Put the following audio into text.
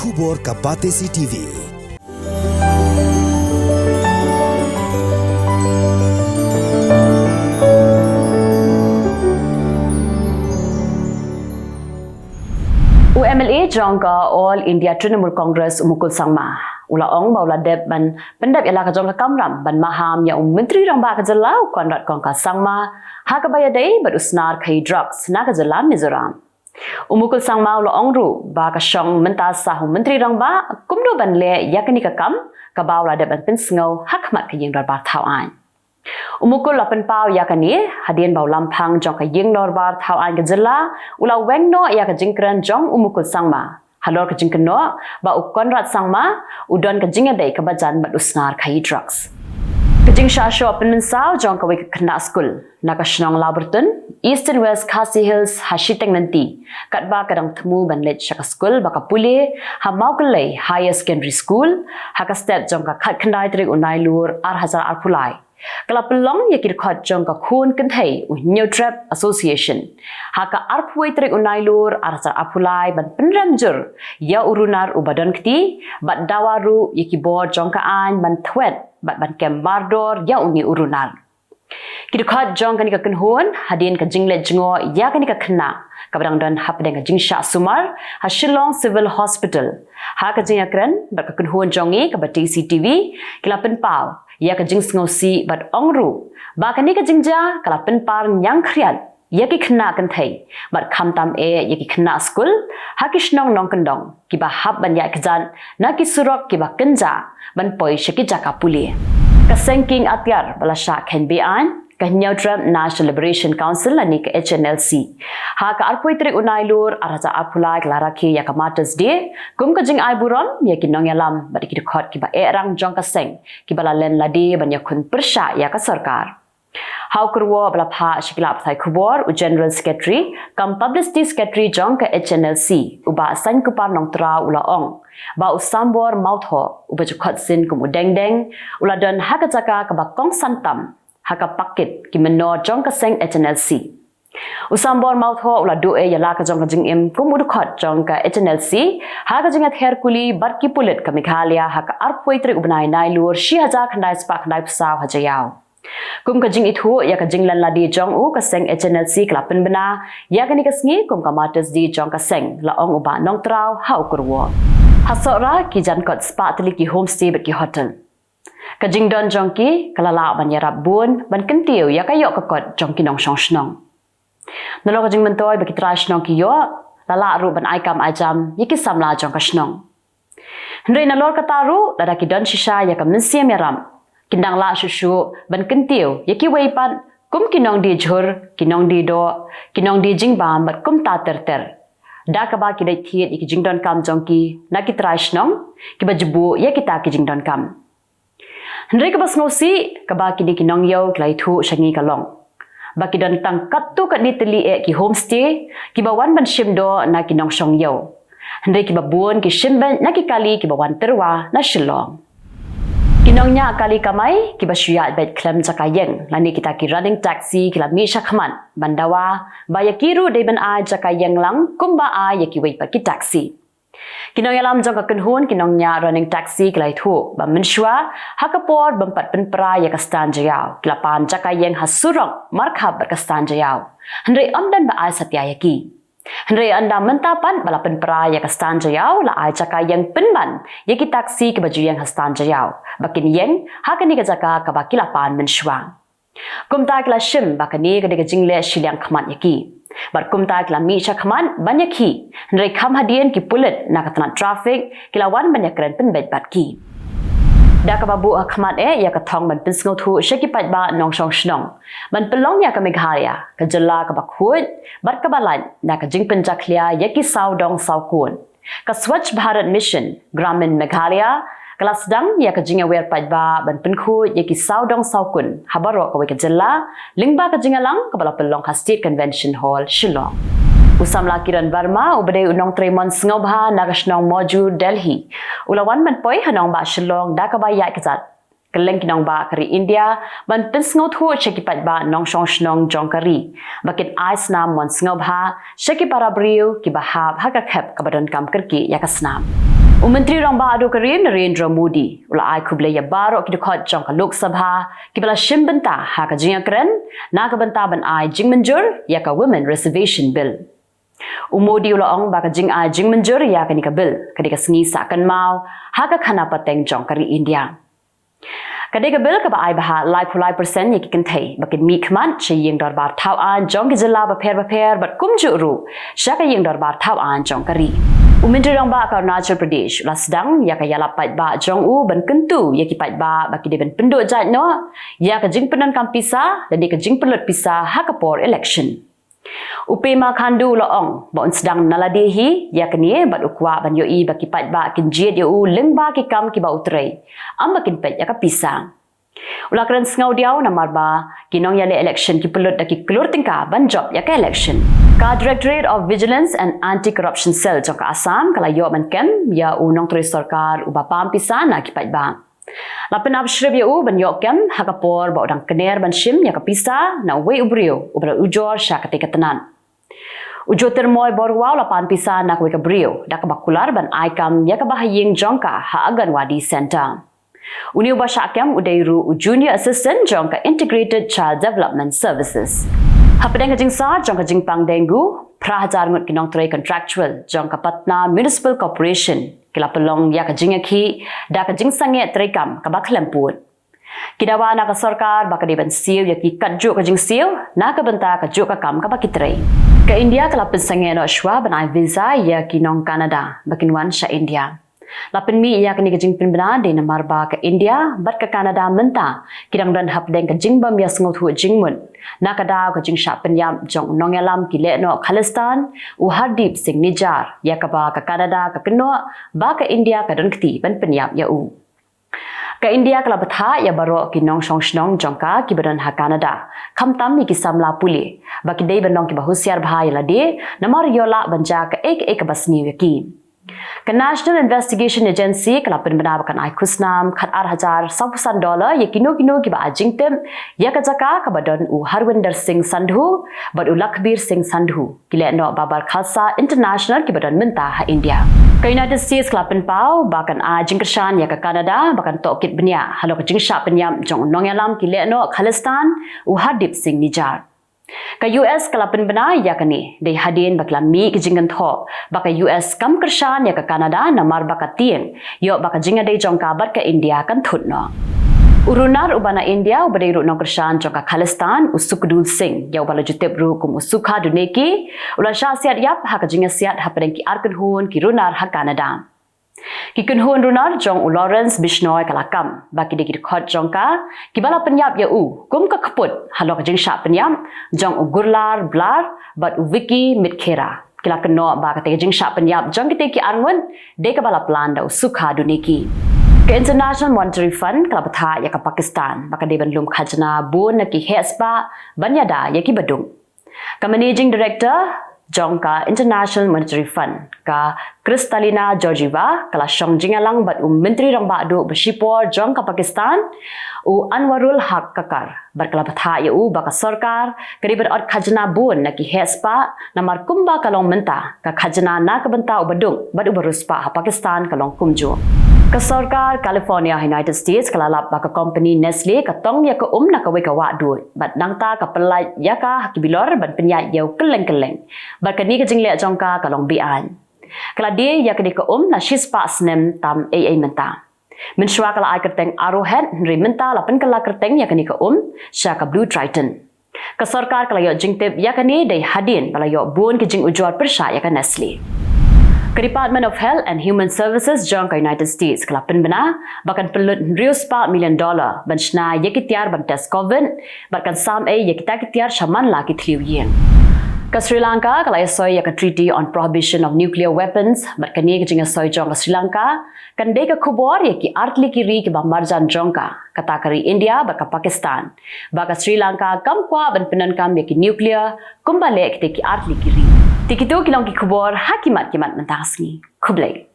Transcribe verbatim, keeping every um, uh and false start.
Khubor ka Batesi T V. U M L A jong ka All India Trinamool Congress u Mukul Sangma u la ong ba u la dep ban pyndep ïa la ka jong ka kamram ban maham ïa u Myntri Rangbah ka jylla u Conrad Kongkal Sangma ha kaba ïadei bad u snar khaïi drugs na ka jylla Mizoram. U Mukul Sangma u la ong ruh ba ka shong mynta sah u Myntri Rangbah kumno ban leh ïa kane ka kam kaba u la dep ban pynsngew ha khmat ka ïing dorbar thaw aiñ. U Mukul la pynpaw ïa kane hadien ba u lamphang jong ka ïing dorbar thaw aiñ ka jylla u la weng noh ïa ka jingkren jong u Mukul Sangma halor ka jingkynnoh ba u Conrad Sangma u don ka jingïadei kaba jan bad u snar khaïi drugs. Ka jingshah shoh pynmynsaw jong kawei ka khynnah skul na ka shnong Lawbyrtun, Eastern West Khasi Hills ha shiteng lynti, katba ka dang thmu ban leit sha ka skul ba ka pule ha Mawkyllei Higher Secondary School ha ka step jong ka khatkhyndai tarik u Nailur ar hajar arphew lai, ka la pynlong ïa ki dkhot jong ka khun kynthei u Hynñiewtrep Association ha ka arphew wei tarik u Nailur ar hajar arphew lai ban pynrem jur ïa u runar uba don kti bad dawa ruh ïa ki bor jong ka aiñ ban thwet bad ban kem mardor ïa une u runar. Ki dkhot jong kane ka kynhun hadien ka jingleit jngoh ïa kane ka khynnah kaba dang don hapdeng ka jingshah sumar ha Shillong Civil Hospital. Ha ka jingïakren bad ka kynhun jong ngi ka Batesi T V ki la pynpaw ïa ka jingsngewsih bad ong ruh ba kane ka jingjia ka la pynpar ñiangkhriat ïa ki khynnah kynthei bad khamtam eh ïa ki khynnah skul ha ki shnong nongkyndong kiba hap ban ïaid kjat na ki surok kiba kynjah ban poi sha ki jaka pule. Ka seng kieng atiar ba la shah kheiñ be-aiñ, ka Hynñiewtrep National Liberation Council lane ka H N L C, ha ka arphew wei tarik u Nailur ar hajar arphew lai ka la rakhe ïa ka Martyrs Day kum ka jingai burom ïa ki nongïalam bad ïa ki dkhot kiba eh rang jong ka seng kiba la len lade ban ïakhun pyrshah ïa ka sorkar. Ha u kyrwoh ba la phah sha ki lad pathai khubor, u General Secretary cum Publicity Secretary jong ka H N L C, u Bah Sainkupar Nongtraw u la ong ba u Sambor Mawthoh uba ju khot sin kum u Deng Deng u la don ha ka jaka kaba kongsan tam ha ka pakit ki mynnor jong ka seng H N L C. U Sambor Mawthoh u la duh eh ïa la ka jong ka jingim kum u dkhot jong ka H N L C ha ka jingïather kuli bad ki pulit ka Meghalaya ha ka arphew wei tarik u bnai Nailur shi hajar khyndai spah khyndaiphew saw ha Jaïaw. Kum ka jingithuh ïa ka jinglen lade jong u, ka seng H N L C ka la pynbna ïa kane ka sngi kum ka Martyrs Day jong ka seng, la ong u Bah Nongtraw ha u kyrwoh. Ha Sohra ki jan kot spah tylli ki homestay bad ki hotel. Ka jingdon jong ki ka la lah ban ïarap bun ban kyntiew ïa ka ïoh ka kot jong ki nongshong shnong. Nalor ka jingmyntoi ba ki trai shnong ki ïoh, la lah ruh ban ai kam ai jam ïa ki samla jong ka shnong. Hynrei nalor kata ruh, lada ki don shisha ïa ka mynsiem ïarap, kin dang lah shuh shuh ban kyntiew ïa kiwei pat kum ki nongdie jhur, ki nongdie doh, ki nongdie jingbam bad kumta ter ter, da kaba ki leit thied ïa ki jingdonkam jong ki na ki trai shnong kiba ju buh ïa kita ki jingdonkam. Hynrei kaba sngewsih kaba kine ki nongïew ki la ïathuh sha ngi ka long ba ki don tang katto katne tylli eh ki homestay kiba wan ban shim doh na ki nongshong ïew, hynrei kiba bun ki shim beit na ki kali kiba wan tyrwa na Shillong. Ki nongñiah kali kamai kiba shu ïaid beit khlem jaka ïeng lane kita ki running taxi ki la mih shakhmat ban dawa ba ïa ki ruh dei ban ai jaka ïeng lang kumba ai ïa kiwei pat ki taxi. Ki nongïalam jong ka kynhun ki nongñiah running taxi ki la ïathuh ba mynshuwa ha ka por bym pat pynpra ïa ka stand Jaïaw ki la pan jaka ïeng ha surok markhap bad ka stand Jaïaw, hynrei ym don ba ai satia ïa ki. Hynrei ynda mynta pat ba la pynpra ïa ka stand Jaïaw, la ai jaka ïeng pynban ïa ki taxi kiba ju ïeng ha stand Jaïaw ba kin ïeng ha kane ka jaka kaba ki la pan mynshuwa. Kumta ki la shim ba kane ka dei ka jingleh shiliang khmat ïa ki. Bad kumta ki la mih shakhmat ban ïakhih, hynrei kham hadien ki pulit na ka tnat traffic ki la wan ban ïakren pynbeit bad ki. Da kaba buh ha khmat eh ïa ka thong ban pynsngewthuh sha ki paidbah nongshong shnong ban pynlong ïa ka Meghalaya ka jylla kaba khuid bad kaba lait na ka jingpynjakhlia ïa ki sawdong sawkun, ka Swachh Bharat Mission Gramin Meghalaya ka la sdang ïa ka jingïawer paidbah ban pynkhuid ïa ki sawdong sawkun ha baroh kawei ka jylla lyngba ka jingïalang kaba la pynlong ha State Convention Hall, Shillong. U samla Kiran Verma uba dei u nongtrei mon sngewbha na ka shnong Mawjud, Delhi, u la wan ban poi ha nongbah Shillong da kaba ïaid kjat kylleng ki nongbah ka ri India ban pynsngewthuh sha ki paidbah nongshong shnong jong ka ri ba kin ai snam mon sngewbha sha ki para briew kiba hap ha ka khep kaba donkam kyrkieh ïa ka snam. U Myntri Rangbah Duh ka ri Narendra Modi u la ai khublei ïa baroh ki dkhot jong ka Lok Sabha kiba la shim bynta ha ka jingïakren na ka bynta ban ai jingmynjur ïa ka Women Reservation Bill. U Modi u la ong ba ka jingai jingmynjur ïa kane ka bill ka dei ka sngi sah kynmaw ha ka khana pateng jong ka ri India. Ka dei ka bill kaba ai bha laiphew lai percent ïa ki kynthei ba kin mihkhmat sha ïing dorbar thaw aiñ jong ki jylla bapher bapher bad kumjuh ruh sha ka ïing dorbar thaw aiñ jong ka ri. U Myntri Rangbah ka Arunachal Pradesh u la sdang ïa ka ïalap paidbah jong u ban kyntu ïa ki paidbah ba ki dei ban pynduh jait noh ïa ka jingpyndonkam pisa lane ka jingpynlut pisa ha ka por election. U Pema Khandu u la ong ba un sdang na lade hi ïa kane bad u kwah ban ïohi ba ki paidbah kin jied ïa u lyngba ki kam kiba u trei, ym ba kin peit ïa ka pisa. U la kren sngewdiaw namar ba ki nongïaleh election ki pynlut da ki klur tyngka ban jop ïa ka election. Ka Directorate of Vigilance and Anti-Corruption Cell jong ka Assam ka la ïoh ban kem ïa u nongtrei sorkar uba pam pisa na ki paidbah. La pynap shrip ïa u ban ïoh kem ha ka por ba u dang kner ban shim ïa ka pisa na uwei u briew uba la ujor sha katei ka tnat. U Jyotirmoy Borua u la pan pisa na kawei ka briew da kaba kular ban ai kam ïa kaba ha ïing jong ka ha Anganwadi Centre. Une uba shah kem u dei ruh u Junior Assistant jong ka Integrated Child Development Services. Hapdeng ka jingsar jong ka jingpang dengue, phra hajar ngut ki nongtrei contractual jong ka Patna Municipal Corporation ki la pynlong ïa ka jingïakhih da ka jingsangeh treikam kaba khlem pud. Ki dawa na ka sorkar ba ka dei ban siew ïa ki katjuh ka jingsiew na ka bynta kajuh ka kam kaba ki trei. Ka India ka la pynsangeh noh shuwa ban ai visa ïa ki nong Canada ba kin wan sha India. La pynmih ïa kane ka jingpynbna dei namar ba ka India bad ka Canada mynta ki dang don hapdeng ka jingbym ïasngewthuh jingmut na ka daw ka jingshah pynïap jong u nongïalam ki lehnoh Khalistan u Hardeep Singh Nijjar, ïa kaba ka Canada ka kynnoh ba ka India ka don kti ban pynïap ïa u. Ka India ka la bthah ïa baroh ki nongshong shnong jong ka kiba don ha Canada, khamtam ïa ki samla pule, ba ki dei ban long kiba husiar bha ïa lade namar ïoh lah ban jia kaei kaei kaba sniew ïa ki. Ka National Investigation Agency ka la pynbna ba kan ai khusnam khat ar hajar sawphew san dollar ïa kino kino kiba ai jingtip ïa ka jaka kaba don u Harwinder Singh Sandhu bad u Lakhbir Singh Sandhu, ki lehnoh Babar Khalsa International kiba don mynta ha India. Ka United States ka la pynpaw ba kan ai jingkyrshan ïa ka Canada ba kan tohkit bniah halor ka jingshah pynïap jong u nongïalam ki lehnoh Khalistan u Hardeep Singh Nijjar. Ka U S ka la pynbna ïa kane dei hadien ba ki la mih ki jingkynthoh ba ka U S kam kyrshan ïa ka Canada namar ba ka tieng ïoh ba ka jingïadei jong ka bad ka India kan thut noh. U runar uba na India uba dei ruh nongkyrshan jong ka Khalistan u Sukhdev Singh, ïa uba la ju tip ruh kum u Sukha Duneki, u la shah siat ïap ha ka jingïasiat hapdeng ki ar kynhun ki runar ha Canada. Ki kynhun runar jong u Lawrence Bishnoi ka la kam ba ki dei ki dkhot jong ka kiba la pynïap ïa u kum ka kput halor ka jingshah pynïap jong u Gurlar Blar bad u Vicky Mitkhera. Ki la kynnoh ba katei ka jingshah pynïap jong kitei ki ar ngut dei kaba la plan da u Sukha Duneki. Ka International Monetary Fund ka la bthah ïa ka Pakistan ba ka dei ban lum khajna bun na ki heh spah ban ïada ïa ki baduk. Ka Managing Director jong ka International Monetary Fund, ka Kristalina Georgieva, ka la shong jingïalang bad u Myntri Rangbah Duh ba shipor jong ka Pakistan, u Anwarul Haq Kakar, bad ka la bthah ïa u ba ka sorkar ka dei ban ot khajna bun na ki heh spah namar kumba ka long mynta, ka khajna na ka bynta u baduk bad u bariewspah ha Pakistan ka long kumjuh. Ka sorkar California ha United States ka la lap ba ka kompani Nestle ka tong ïa ka um na kawei ka wah duh bad nangta ka pyllait ïa ka ha ki bilor ban pynïaid ïa u kylleng kylleng. Bad kane ka jingleh jong ka ka long be-aiñ. Ka la die ïa kane ka um na shispah snem tam ei ei mynta. Mynshuwa ka la ai kyrteng Arrowhead, hynrei mynta la pynkylla kyrteng ïa kane ka um sha ka Blue Triton. Ka sorkar ka la ïoh jingtip ïa kane dei hadien ba la ïoh bun ki jingujor pyrshah ïa ka Nestle. Ka Department of Health and Human Services jong ka United States ka la pynbna ba kan pynlut hynriew spah million dollar ban shna ïa ki tiar ban test covid bad kan sam ei ïa kita ki tiar sha man la ki thliew ïing. Ka Sri Lanka ka la ïasoi ïa ka Treaty on Prohibition of Nuclear Weapons bad kane ka jingïasoi jong ka Sri Lanka kan dei ka khubor ïa ki artylli ki ri kiba marjan jong ka, kata ka ri India bad ka Pakistan, ba ka Sri Lanka kam kwah ban pyndonkam ïa ki nuclear kumba leh kitei ki artylli ki ri. Te kito ki long ki khubor ha ki mat ki mat mynta ka sngi. Khublei.